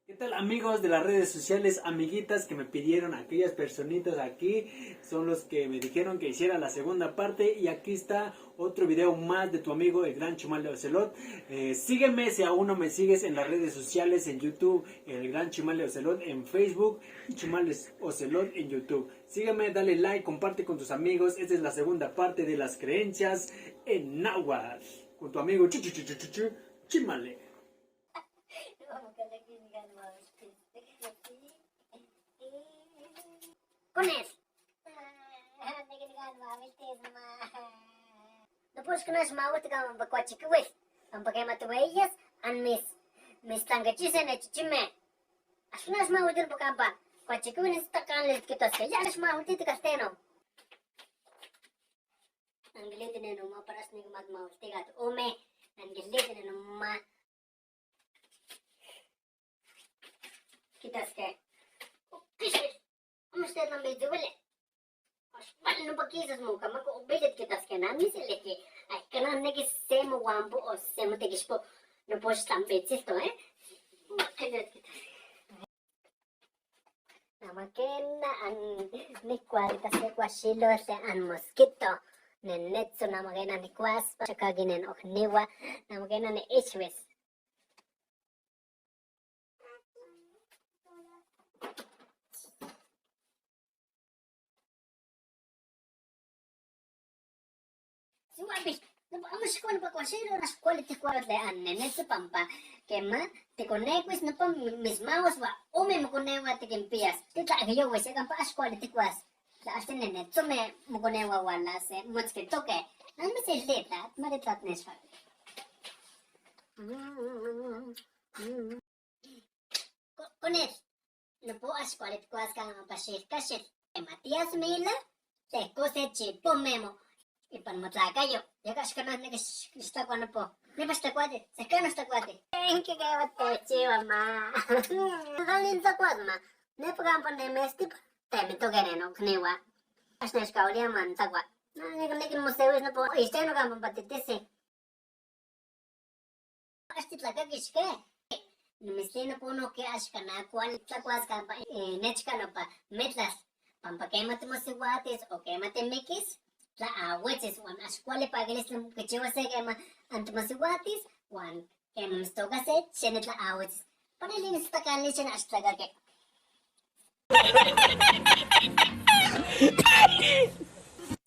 ¿Qué tal, amigos de las redes sociales, amiguitas que me pidieron, aquellas personitas aquí son los que me dijeron que hiciera la segunda parte y aquí está otro video más de tu amigo el Gran Chimale Ocelot? Sígueme si aún no me sigues en las redes sociales, en YouTube, el Gran Chimale Ocelot, en Facebook, Chimale Ocelot en YouTube. Sígueme, dale like, comparte con tus amigos. Esta es la segunda parte de las creencias en náhuatl, con tu amigo Chimale.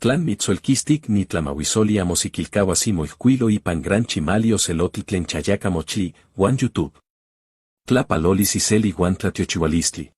Tlan mitzoelquistic nitlamahuisoli amosiquilcahua simoijcuilo ipan Gran Chimali Ocelotl tlen Chayaca Mochli, huan YouTube. Tlapalolis iseli huan tlatiochihualistli.